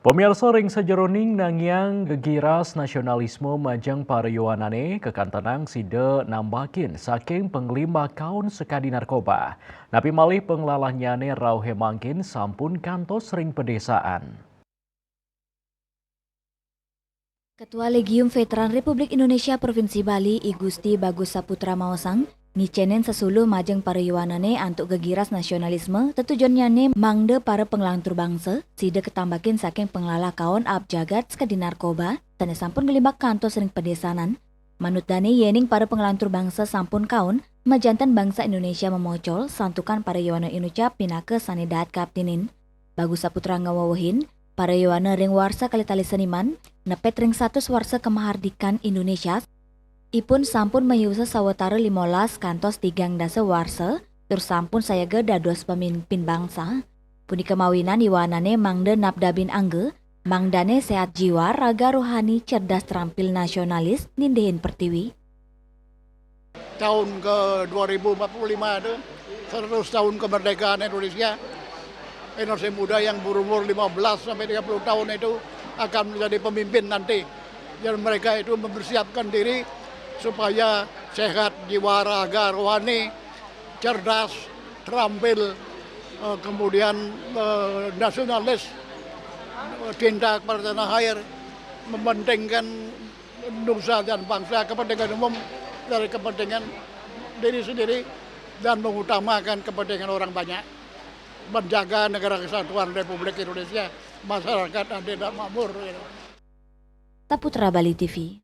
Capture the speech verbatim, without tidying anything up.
Pemirsa, ring sajeroning nangiang gegiras nasionalisme majeng parayuanane, kakantenang sida nambakin saking panglimbak kaon sakadi narkoba. Napi malih panglalannyane rauhe mangkin sampun kantos ring pedesaan. Ketua Legium Veteran Republik Indonesia Provinsi Bali, I Gusti Bagus Saputra maosang, ngicenin sesuluh majeng parayuanane antuk gegiras nasionalisme, tetujunnyane mangda para panglantur bangsa, sida katambakin saking panglalah kaon aab jagat sakadi narkoba, sane sampun nglimbak kantos ring pedesanan. Manut dane, yening para panglantur bangsa sampun kaon, majanten bangsa Indonesia mamocol, santukan parayuana inucap pinaka sane daat kaaptinin. Bagus Saputra ngawewehin, parayuana ring warsa kalih tali seniman, nepet ring satus warsa kamahardikan Indonesia, ipun sampun mayusa sawatara limolas kantos tigang dasa warsa, tur sampun sayaga dados pamimpin bangsa. Punika mawinan iwanane mangda nabdabin angga, mangdane sehat jiwa, raga rohani, cerdas, terampil, nasionalis, nindihin pertiwi. Tahun ke dua ribu empat puluh lima itu, seratus tahun kemerdekaan Indonesia, generasi muda yang berumur lima belas sampai tiga puluh tahun itu akan menjadi pemimpin nanti. Dan mereka itu mempersiapkan diri supaya sehat jiwa, raga, rohani, cerdas, terampil, eh, kemudian, eh, nasionalis, eh, cinta kepada tanah air, mementingkan nusa dan bangsa, kepentingan umum dari kepentingan diri sendiri, dan mengutamakan kepentingan orang banyak, menjaga negara kesatuan Republik Indonesia, masyarakat adil dan makmur, gitu. Saputra, Bali T V.